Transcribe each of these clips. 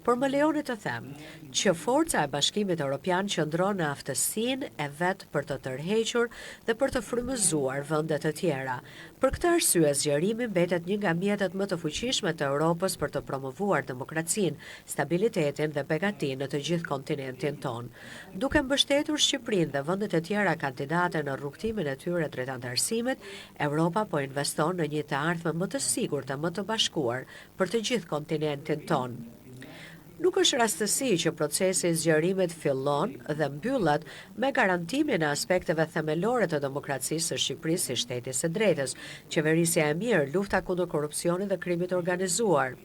Por më lejoni të them që forca e Bashkimit Europian qëndron në aftësinë e vet për të tërhequr dhe për të frymëzuar vende të tjera. Për këtë arsye, zgjerimi mbetet një nga mjetet më të fuqishme të Europës për të promovuar demokracinë, stabilitetin dhe begatinë në të gjithë kontinentin tonë. Duke mbështetur Shqipërinë dhe vendet e tjera kandidate në rrugëtimin e tyre drejt anëtarësimit, Europa po investon në një të ardhme më të sigurt e më të bashkuar për të gjithë kontinentin tonë. Nuk është rastësi që procesi i zgjerimit fillon dhe mbyllet me garantimin e aspekteve themelore të demokracisë së Shqipërisë si shteti i së drejtës, qeverisja e mirë, lufta kundër korrupsionit dhe krimit të organizuar.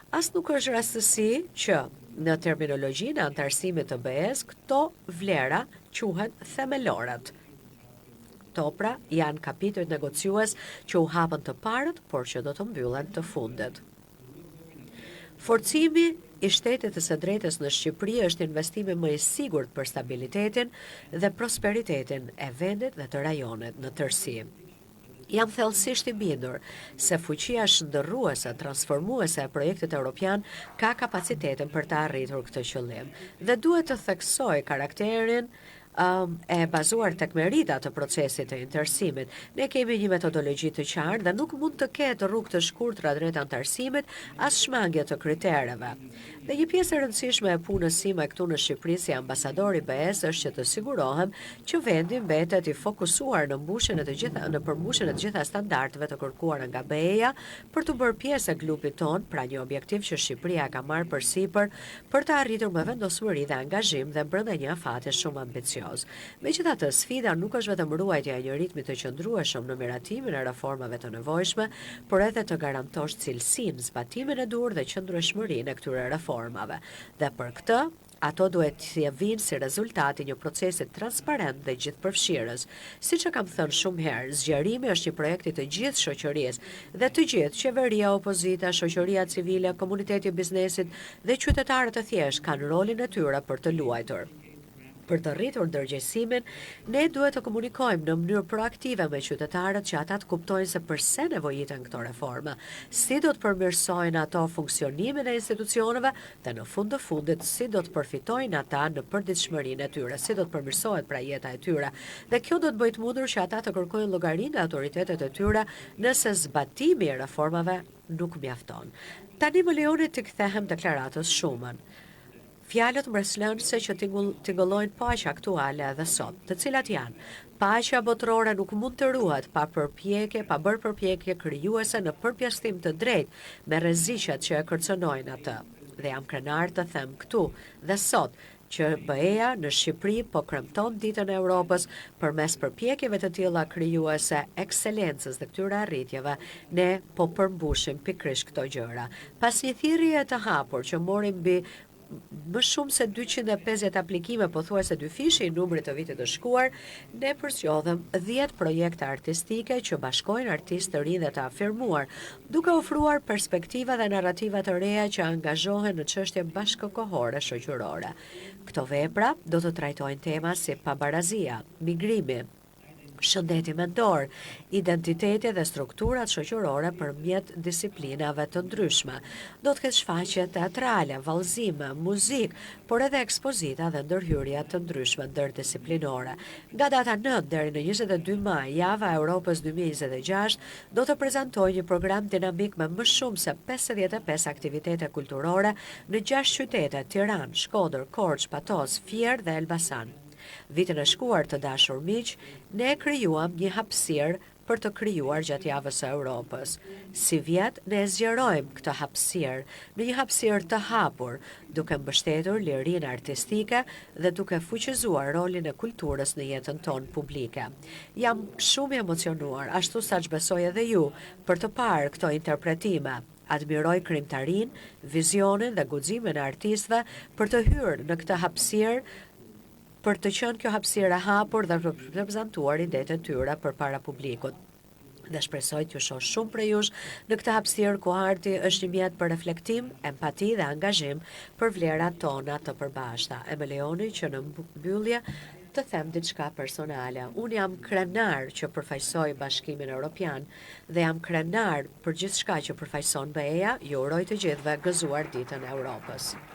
As nuk është rastësi që, në terminologjinë e anëtarësimit të BE-së, këto vlera quhen themeloret. Këto pra janë kapitujt negociues që u hapën të parët, por që do të mbyllen të fundit. Forcimi i shtetit të së drejtës në Shqipëri është investimi më i sigurt për stabilitetin dhe prosperitetin e vendit dhe të rajonit në tërësi. Jam thellësisht i bindur se fuqia shndërruese, transformuese e projektit europian ka kapacitetin për të arritur këtë qëllim. Dhe duhet të theksoj karakterin e bazuar tek merita të procesit të anëtarësimit. Ne kemi një metodologji të qartë dhe nuk mund të ketë rrugë të shkurtra drejt anëtarësimit, as shmangie të kritereve. Dhe një pjesë e rëndësishme e punës sime këtu në Shqipëri si ambasador i BE-së është që të sigurohem që vendi mbetet i fokusuar në mbushjen e të gjitha në përmbushjen e të gjitha standardeve të kërkuara nga BE-ja për t'u bërë pjesë e grupit tonë, pra një objektiv që Shqipëria e ka marrë përsipër për të arritur me vendosmëri dhe angazhim dhe brenda një afati shumë ambicioz. Megjithatë, sfida nuk është vetëm ruajtja e një ritmi të qëndrueshëm në miratimin e reformave të nevojshme, por edhe të garantosh cilësinë, zbatimin e duhur dhe qëndrueshmërinë e këtyre reformave. Dhe për këtë, ato duhet të vijnë si rezultat i një procesi transparent dhe gjithëpërfshirës. Siç e kam thënë shumë herë, zgjerimi është një projekt i të gjithë shoqërisë dhe të gjithë, qeveria, opozita, shoqëria civile, komuniteti i biznesit dhe qytetarët e thjeshtë kanë rolin e tyre për të luajtur. Për të rritur ndërgjegjësimin, ne duhet të komunikojmë në mënyrë proaktive me qytetarët që ata të kuptojnë se përse nevojiten këto reforma, si do të përmirësojnë ato funksionimin e institucioneve dhe në fund të fundit si do të përfitojnë ata në përditshmërinë e tyre, si do të përmirësohet pra jeta e tyre. Dhe kjo do të bëjë të mundur që ata të kërkojnë llogari nga autoritetet e tyre nëse zbatimi i reformave nuk mjafton. Tani më lejoni t'i kthehem deklaratës Schuman. Fjalët mbresëlënëse që tingëllojnë po aq aktuale edhe sot, të cilat janë, Paqja botërore nuk mund të ruhet pa përpjekje, pa bërë përpjekje krijuese në përpjesëtim të drejtë me rreziqet që e kërcënojnë atë. Dhe jam krenar të them këtu dhe sot që BE-ja në Shqipëri po kremton Ditën e Europës përmes përpjekjeve të tilla krijuese, ekselencës dhe këtyre arritjeve, ne po përmbushim pikërisht këto gjëra. Pas një thirrjeje të hapur që mori mbi më shumë se 250 aplikime, pothuajse dyfishi i numrit të vitit të shkuar, ne përzgjodhëm 10 projekte artistike që bashkojnë artistë të rinj dhe të afirmuar, duke ofruar perspektiva dhe narrativa të reja që angazhohen në çështje bashkëkohore shoqërore. Këto vepra do të trajtojnë tema si pabarazia, migrimi, shëndeti mendor, identiteti dhe strukturat shoqërore përmjet disiplinave të ndryshme. Do të ketë shfaqje teatrale, vallëzime, muzikë, por edhe ekspozita dhe ndërhyrje të ndryshme ndërdisiplinore. Nga data 9 deri në 22 maj, Java e Europës 2026 do të prezantojë një program dinamik me më shumë se 55 aktivitete kulturore në 6 qytete: Tiranë, Shkodër, Korçë, Patos, Fier dhe Elbasan. Vitin e shkuar të dashur miq, ne krijuam një hapësirë për të krijuar gjatë javës së Europës. Sivjet ne e zgjerojmë këtë hapësirë në një hapësirë të hapur, duke mbështetur lirinë artistike dhe duke fuqizuar rolin e kulturës në jetën tonë publike. Jam shumë i emocionuar, ashtu sa që besoj edhe ju, për të parë këto interpretime. Admiroj krijimtarinë, vizionin dhe guximin e artistëve për të hyrë në këtë hapësirë për të qenë kjo hapësirë e hapur dhe për të prezantuar idetë e tyre përpara publikut. Dhe shpresoj t'ju shoh shumë prej jush në këtë hapësirë ku arti është një mjet për reflektim, empati dhe angazhim për vlerat tona të përbashkëta. E më lejoni që në mbyllje Të them diçka personale. Unë jam krenar që përfaqësoj Bashkimin Evropian dhe jam krenar për gjithçka që përfaqëson BE-ja. Ju uroj të gjithëve gëzuar Ditën e Europës.